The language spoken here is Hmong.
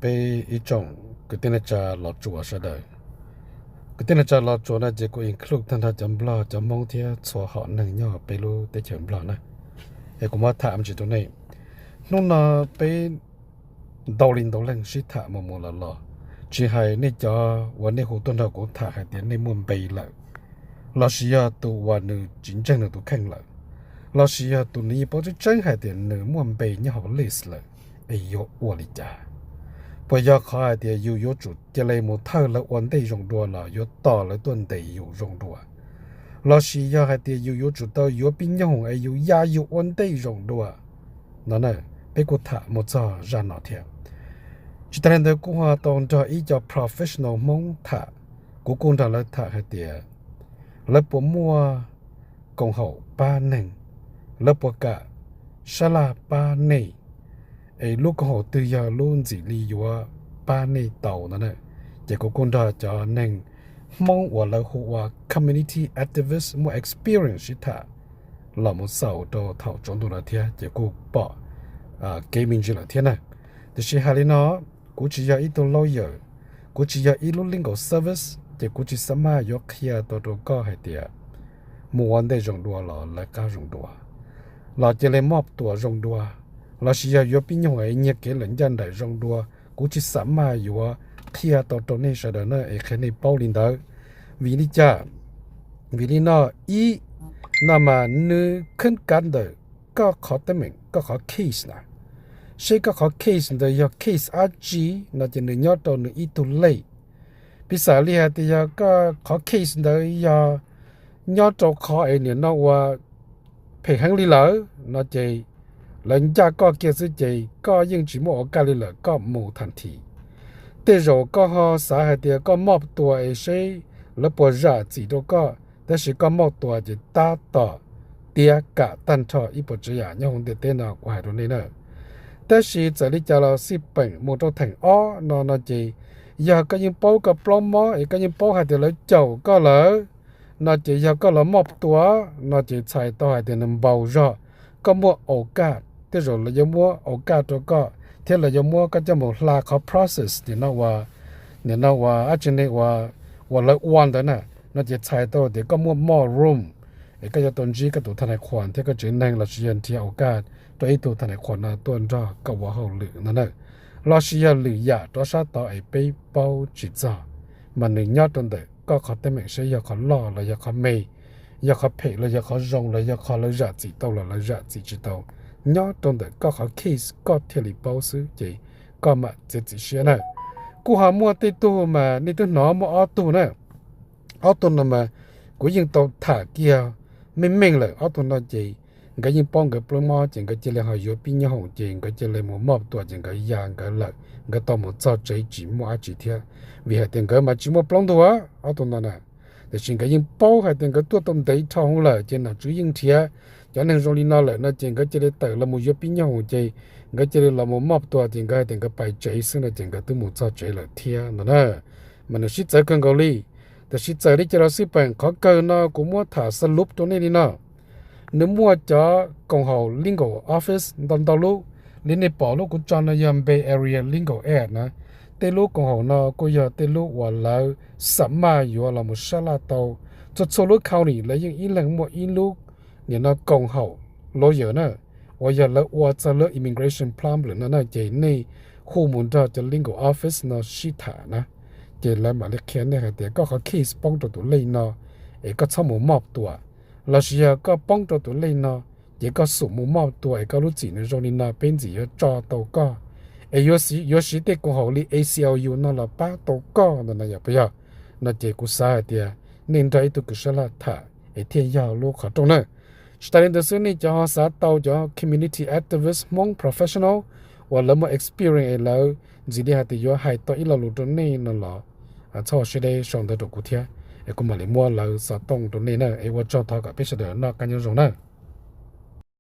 Peb ib tsoom kwv tij neej tsa Los Tsuas sawv daws, kwv tij neej tsa Los Tsuas no ces kuj include tag nrho cov Nplog, cov Hmoob thiab txhua hom neeg nyob peb lub teb chaws Nplog na. Es kuv muab tham me ntsis rau nej. Hnub no peb ntau li ntau leej sib tham mus mus los los, tsis hais nej cov uas nej hu tuaj nrog kuv tham hais tias nej muaj npe lawm, lossis yog tus uas nws tsis ntseeg nws tus kheej lawm, lossis yog tus nws yeej paub tseeb tseeb hais tias nws muaj npe nyob hauv list lawm, es yuav ua li cas? Puas yog qhov hais tias yus yuav tsum cia li mus thawj lawv ua ntej zoo dua los yuav tos lawv tuaj ntes yus zoo dua, lossis yog hais tias yus yuav tsum tau yuav pib nyoog es yus ya yus ua ntej zoo dua no na? Peb kuj tham mus txog zaj no thiab. Tsis tas li ntawd kuj ho tau nrog ib co professional Hmoob tham, kuv kuj nrog lawv tham hais tias lawv puas muaj koom haum pab neeg, lawv puas kam sab laj pab nej, es lub koom haum twg yog lub ntxim li yuav pab nej tau no na. Ces kuv kuj nrog cov neeg Hmoob uas lawv hu ua community activist muaj experience sib tham los mus xaus rau thaum tsaus ntuj no thiab ces kuj pom kev me ntsis lawm thiab na. Tiam sis hais li no, kuv tsis yog ib tug lawyer, kuv tsis yog ib lub legal service, ces kuv tsis xav maj yuav qhia tau rau koj hais tias mus ua ntej zoo dua los lawv qab zoo dua, los cia li mob tuas zoo dua, lossis yog yuav pib nyoog es nyiag kev lawm ncaj nraim zoo dua, kuv tsis xav maj yuav qhia tau rau nej sawv daws na es qhia nej paub li ntawd. Vim li cas? Vim li no, ib, no mas nws kheeb kav ntawm koj qhov teeb meem, koj qhov case na. Seb koj qhov case ntawd yog case dab tsi no ces nws nyob rau nws ib tug lej. Piv xam li hais tias yog koj qhov case ntawd yog nyob rau qhov es nim no ua phem heev li lawm no ces lawv ncaj koj kiag xwb ces koj yeej tsis muaj ua kaj li lawm, koj mus tham thim. Tej zaum koj ho xav hais tias koj mob tuas es seb lawv puas zam txim rau koj, tab sis koj mob tuas ces tab tom tiav kam tag nrho ib puas tsav yam nyob hauv ntiaj teb no kuv hais rau nej na. Tab sis txawm li cas los xij peem mus rau theem ob no no ces yog koj yeej paub koj plaub mob es koj yeej paub hais tias lawv caum koj lawm no ces yog koj los mob tuas no ces txhais tau hais tias nws npau zog koj muaj au kaj, tej zaum lawv yuav muab au kaj rau koj thiab lawv yuav muab koj coj mus hla qhov process nim no ua, nim no ua dab tsi ne, ua, uas lawv ua ntawd na, no ces txhais tau tias koj muaj more room es koj yuav tau ntsib koj tus thaj nais khuas thiab koj tsev neeg lossis yog nrhiav au kaj rau ib tug thaj nais khuas no tuaj nrog koj ua hauj lwm no na. Lossis yog lwm yam rov sab tod es peb paub tsis txog, mas nws nyob rau ntawm koj qhov teeb meem seb yog qhov loj los yog qhov me, yog qhov phem los yog qhov zoo los yog qhov lawv zam txim tau los lawv zam txim tsis tau, nyob rau ntawm koj qhov case koj thiaj li paub xwb ces koj mam txiav txim siab na. Kuj ho muaj tej tug mas nej twb hnov muaj ob tug na, ob tug no mas kuv yeej tau tham kiag meej meej lawm, ob tug no ces nkawd yeej paub nkawd plaub mob ces nkawd cia li ho yuav pib nyob hoom ces nkawd cia li mus mob tuas ces nkawd ya nkawd lawm, nkawd tau mus txog tsev tsis muaj dab tsi thiab, vim hais tias nkawd mas tsis muaj plaub ntug ob tug no na. Tiam sis nkawd yeej paub hais tias nkawd tuaj tau ntev dhau hwv lawm ces nom tswv yeej nrhiav cov neeg zoo li no lawm no ces nkawd cia li tawm los mus yuav pib nyob hoom ces nkawd cia li los mus mob tuas ces nkawd hais tias nkawd pais tsev xwb no ces nkawd twb mus txog tsev lawm thiab no na. Mas nws sib txawv kawg nkaus li. Tiam sis txawm li cas los xij peem qhov kawg no kuv muab tham xalup rau nej li no. Nws muaj cov koom haum legal office ntau ntau lub, li nej pom lub kuv tso no yog Bay Area Legal Ad na. Tej lub koom haum no kuj yog tej lub uas lawv xam maj yuav los mus sab laj tau. Txhua txhua lub county lawv yeej ib leeg muaj ib lub nim no koom haum lawyer na, uas yog lawv ua txog lub immigration problem no na ces nej hu mus nrog cov legal office no sib tham na, ces lawv mam li qhia nej hais tias koj qhov case poob rau tus lej no es koj txhob mus mob tuas, lossis yog koj poob rau tus lej no ces koj xum mus mob tuas es koj lub txim nws zoo li no peb ntxim yuav tso tau koj, es yuav siv tej koom haum li A C L U no los pab tau koj ntawm no yog puas yog? No ces kuv xav hais tias nej nrog ib tug kws sab laj tham es thiaj yog lub qhov rooj na. Tsis tas li ntawd xwb nej cov ho xav tau cov community activist Hmoob professional uas lawv muaj experience es lawv ntxim li hais tias yuav hais tau ib lo lus rau nej no los txhob ua siab deb sau ntawv rau kuv thiab, es kuv mam li muab lawv xov tooj rau nej na. Es ua tsaug thov kom peb sawv daws noj qab nyob zoo na.